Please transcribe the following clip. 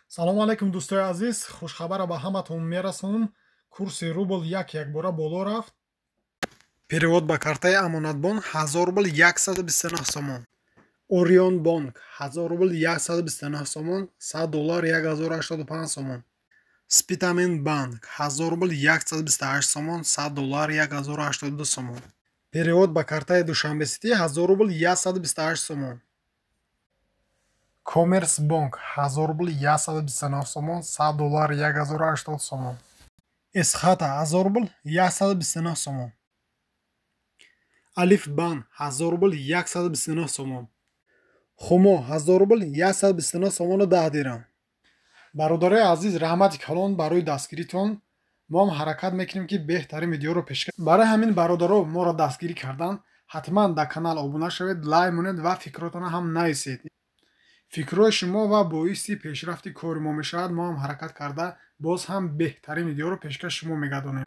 Салому алайкум, дӯстои азиз. Хушхабара ба ҳаматон мерасонам: курси рубл як якбора боло рафт. Перевод ба картаи Амонатбонк: 1000 рубл 129 сомон. Орион бонк: 1000 рубл 129 сомон, 100 доллар 1085 сомон. Спитамен банк: 1000 рубл 128 сомон, 100 доллар 1082 сомон. Перевод ба картаи Душанбе Сити: 1000 рубл 128 сомон. Коммерс бонк: 1000 рубл 129 сомон, 100 доллар 1080 сомон. Эсхата: 1000 рубл 129 сомон. Алиф банк: 1000 рубл 129 сомон. Хумо: 1000 рубл 129 сомону 10 дирам. Бародарои азиз, раҳмати калон барои дастгиритон. Мо ҳам ҳаракат мекунем, ки беҳтарин видеоро пешкаш. Барои ҳамин, бародаро, моро дастгирӣ кардан ҳатман дар канал обуна шавед, лайк монед ва фикротонро ҳам нависед. Фикрҳои шумо ва боиси пешрафти кори мо мешавад. Мо ҳам ҳаракат карда, боз ҳам беҳтарин видеоро пешкаши шумо мегардонем.